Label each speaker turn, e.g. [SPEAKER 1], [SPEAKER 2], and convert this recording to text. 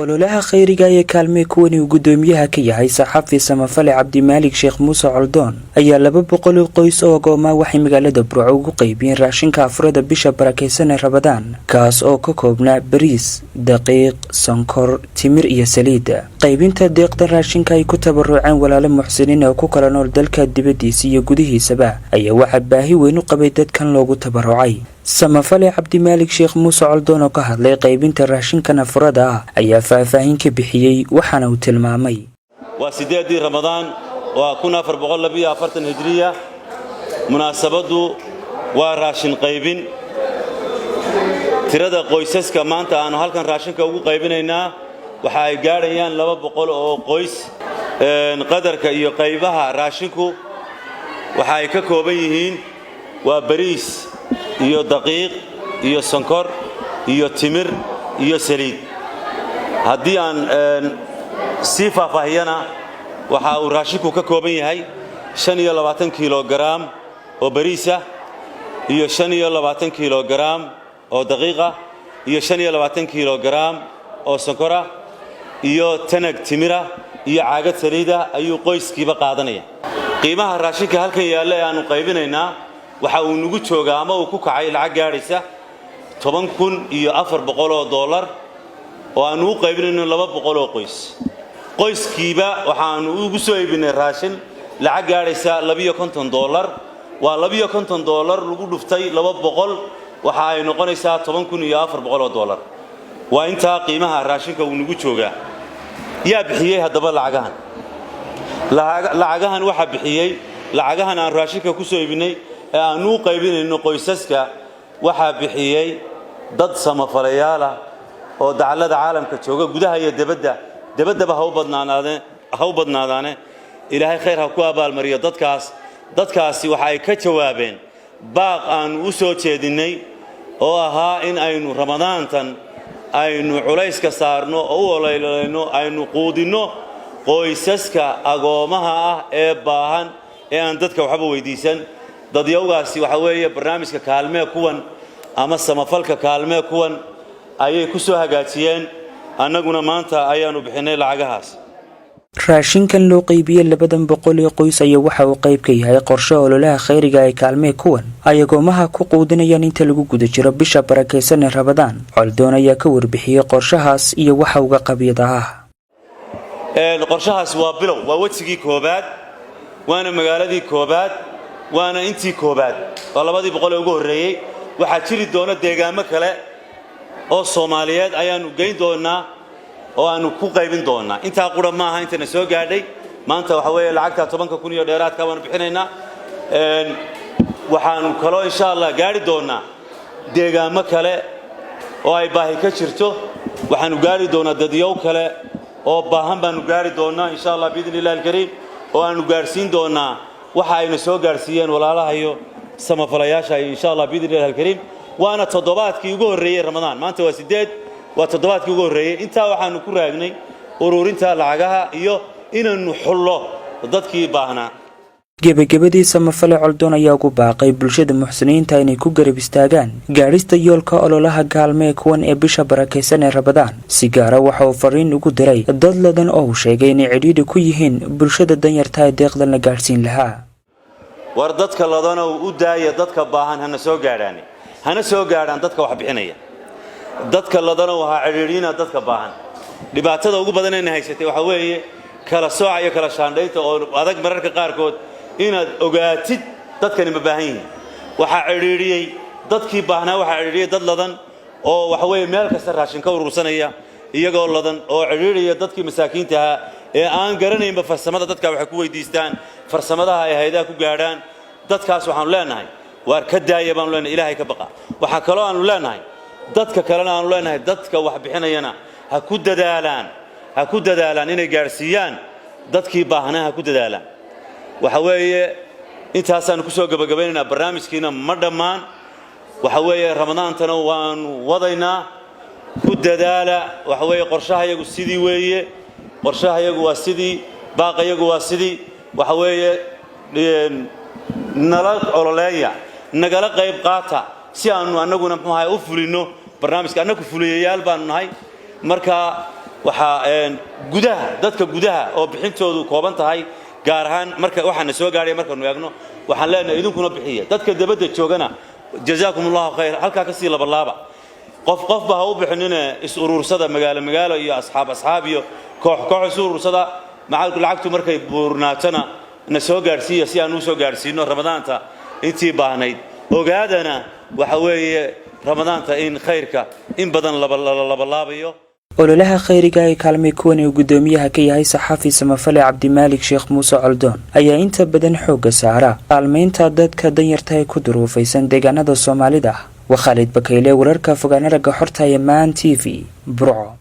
[SPEAKER 1] Ololaha khayriga ee Kaalmee Kuwani uu guddoomiyaha ka yahay saxafi samafale Cabdimaalik Sheekh Muuse Coldoon ayaa 200 qoys oo agoomaa waxay magaalada Burco ugu qaybiyeen raashinka afurada bisha barakaysan ee Rabadaan, kaas oo ka koobnaa bariis, daqiiq, sonkor, timir iyo saliida. Qaybinta deeqda raashinka ay ku tabaruceen walaalo muxsiniin oo ku kala nool dalka dibadiisa iyo gudihiisaba ayaa waxaa baahi weyn u qabay dadkan loogu tabarucay. Samafale Cabdimaalik Sheekh Muuse Coldoon oo ka hadlay qaybinta raashinkan afurada ah ayaa faahfaahin ka bixiyey, waxaana uu tilmaamay:
[SPEAKER 2] Waa 8-dii Ramadaan, waa 1442 Hijriya. Munaasabaddu waa raashin qaybin. Tirada qoysaska maanta aannu halkan raashinka ugu qaybinaynaa waxa ay gaadhayaan 200 oo qoys. Qadarka iyo qaybaha raashinku waxa ay ka kooban yihiin waa bariis iyo daqiiq iyo sonkor iyo timir iyo saliid. Haddii aan sii faahfaahiyana, waxa uu raashinku ka kooban yahay 25 kilogaram oo bariis ah iyo 25 kilogaram oo daqiiq ah iyo 25 kilogaram oo sonkor ah iyo tanag timira iyo caagad saliidah ayuu qoyskiiba qaadanaya. Qiimaha raashinka halkan yaalla ee aannu qaybinaynaa waxa uu nagu joogaa ama uu ku kacay lacag gaadhaysa $10,400 oo aannu u qaybinayno 200 oo qoys. Qoyskiiba waxaannu ugu soo iibinay raashin lacag gaadhaysa $52. Waa $52 lagu dhuftay 200, waxa ay noqonaysaa $10,400. Waa intaa qiimaha raashinka uu nagu joogaa. Yaa bixiyey haddaba lacagahan? Lacagahan waxaa bixiyey, lacagahan aan raashinka ku soo iibinay ee aannu u qaybinayno qoysaska, waxaa bixiyey dad samafalayaal ah oo dacallada caalamka jooga, gudaha iyo debadda, debaddaba ha u badnaadaane. Ilaahay khayr ha ku abaalmariyo dadkaas. Dadkaasi waxa ay ka jawaabeen baaq aannu u soo jeedinnay oo ahaa in aynu Ramadaantan aynu culayska saarno oo u oleylayno, aynu quudinno qoysaska agoomaha ah ee baahan ee aan dadka waxba weydiisan. Dadyowgaasi waxa weeye barnaamijka Kaalmee Kuwan ama samafalka Kaalmee Kuwan ayay ku soo hagaajiyeen, annaguna maanta ayaannu bixinnay lacagahaas.
[SPEAKER 1] Raashinkan loo qeybiyey labadan boqol ee qoys ayaa waxa uu qayb ka yahay qorshe ololaha khayriga ee Kaalmee Kuwan ay agoomaha ku quudinayaan inta lagu guda jiro bisha barakaysan ee Rabadaan. Coldoon ayaa ka warbixiyey qorshahaas iyo waxa uga qabyada ah.
[SPEAKER 2] Qorshahaasi waa bilow, waa wejigii koobaad, waana magaaladii koobaad, waana intii koobaad, waa 200-dii ee ugu horreeyey. Waxaa jiri doona deegaamo kale oo Soomaaliyeed ayaannu geyn doonaa oo aannu ku qaybin doonaa. Intaa qura maaha intana soo gaadhay. Maanta waxa weeye lacagta 10,000 iyo dheeraadka baanu bixinaynaa. Waxaannu kaloo insha Allah gaadhi doonaa deegaamo kale oo ay baahi ka jirto. Waxaannu gaadhi doonaa dadyow kale oo baahan baanu gaadhi doonaa insha Allah biidni illahi alkariim, oo aannu gaadhsiin doonaa waxa ayna soo gaadhsiiyeen walaalaha iyo samafalayaasha insha Allah biidni illahi alkariim. Waana toddobaadkii ugu horreeyey Ramadaan. Maanta waa 8, waa toddobaadkii ugu horreeyey. Intaa waxaannu ku raagnay ururinta lacagaha iyo inaannu xullo dadkii baahnaa.
[SPEAKER 1] Gebagabadii, samafale Coldoon ayaa ugu baaqay bulshada muxsiniinta inay ku garab istaagaan gaadhista yoolka ololaha Kaalmee Kuwan ee bisha barakaysan ee Rabadaan. Si gaara waxa uu fariin ugu diray dad ladan oo uu sheegay inay cidhiidhi ku yihiin bulshada danyarta ee deeqdan la gaadhsiin lahaa.
[SPEAKER 2] War dadka ladanow, u daaya dadka baahan, hana soo gaadhaani, hana soo gaadhaan dadka wax bixinaya. Dadka ladanow, ha cidhiidhina dadka baahan. Dhibaatada ugu badanayna haysatay waxaa weeye kala sooca iyo kala shaandhaynta oo adag mararka qaarkood inaad ogaatid dadkani ma baahan yihiin. Waxaa cidhiidhiyey dadkii baahnaa, waxaa cidhiidhiyey dad ladan oo waxa weeye meel kasta raashin ka urursanaya, iyagoo ladan oo cidhiidhaya dadkii masaakiinta ahaa ee aan garanaynba farsamada dadka waxay ku weydiistaan, farsamadaha ay hayadaha ku gaadhaan. Dadkaas waxaanu leenahay, waar ka daaya baanu leenahay, Ilaahay ka baqa. Waxaa kaloo aanu leenahay dadka kalena, aanu leenahay dadka wax bixinayana ha ku dadaalaan, ha ku dadaalaan inay gaadhsiiyaan dadkii baahnaa, ha ku dadaalaan. Waxa weeye intaasaanu ku soo gebagabaynaynaa. Barnaamijkiina ma dhammaan. Waxa weeye Ramadaantana waanu wadaynaa. Ku dadaala. Waxa weeye qorshahayagu sidii weeye, qorshahayagu waa sidii, baaqayagu waa sidii. Waxa weeye nala ololeeya, nagala qayb qaata si aanu annaguna muxuu ahay u fulinno barnaamijka. Annagu fuliyayaal baanu nahay marka. Waxaa gudaha, dadka gudaha oo bixintoodu kooban tahay, gaar ahaan marka waxaana soo gaadhaya markaanu eegno, waxaan leenahay idinkuna bixiya. Dadka dabadda joogana, jazaakum Allahu khayr, halkaa kasii labalaaba. Qof qofba ha u bixinine, is uruursada, magaalo magaalo iyo asxaab asxaab iyo koox koox isu uruursada. Lacagtu markay buurnaatona na soo gaadhsiiya, si aan u soo gaadhsiino Ramadaanta intii baahnayd. Ogaadana waxa weeye Ramadaanta in khayrka in badan labalaabayo.
[SPEAKER 1] Ololaha khayriga ee Kaalmay Kuwan uu guddoomiyaha ka yahay saxafi samafale Cabdimaalik Sheekh Muuse Coldoon ayaa inta badan xoogga saara kaalmaynta dadka danyarta ee ku duruufaysan deegaanada Soomaalida. Waa Khaalid Bakayle, wararka fogaanaraga xorta ee Maan TV, Burco.